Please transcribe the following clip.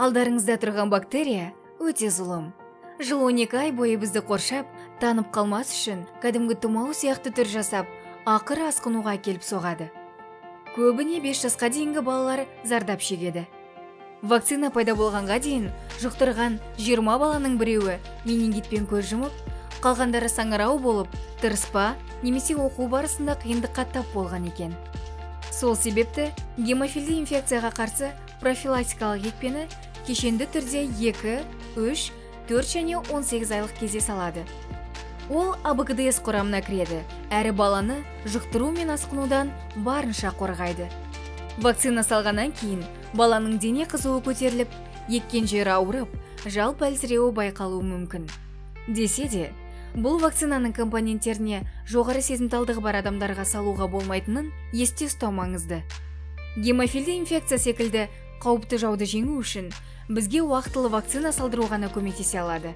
Алдарыңызда тұрған бактерия өте зұлым. Жыл 12 ай бойы бізді қоршап, танып қалмас үшін кәдімгі тұмау сияқты түр жасап, ақыры асқынуға әкеліп соғады. Көбіне 5 жасқа дейінгі балалар зардап шегеді. Вакцина пайда болғанға дейін жұқтырған 20 баланың біреуі менингитпен көз жұмып, қалғандары саңырау болып, тырыспа немесе оқу барысында қиындыққа тап болған екен. Сол себепті гемофильді инфекцияға қарсы профилактикалық екпені кешенді түрде 2, 3, 4 және 18 айлық кезде салады. Ол АБКДС құрамына кіреді, әрі баланы жұқтыру мен асқынудан барынша қорғайды. Вакцина салғаннан кейін баланың дене қызуы көтеріліп, еккен жері ауырып, жалпы әлсіреуі байқалуы мүмкін. Десе де, бұл вакцинаның компоненттеріне жоғары сезімталдығы бар адамдарға салуға болмайтынын есте ұстау маңызды. Гемофильді инфекция секілді қауіпті жауды жеңу үшін бізге уақытылы вакцина салдыру ғана көмектесе алады.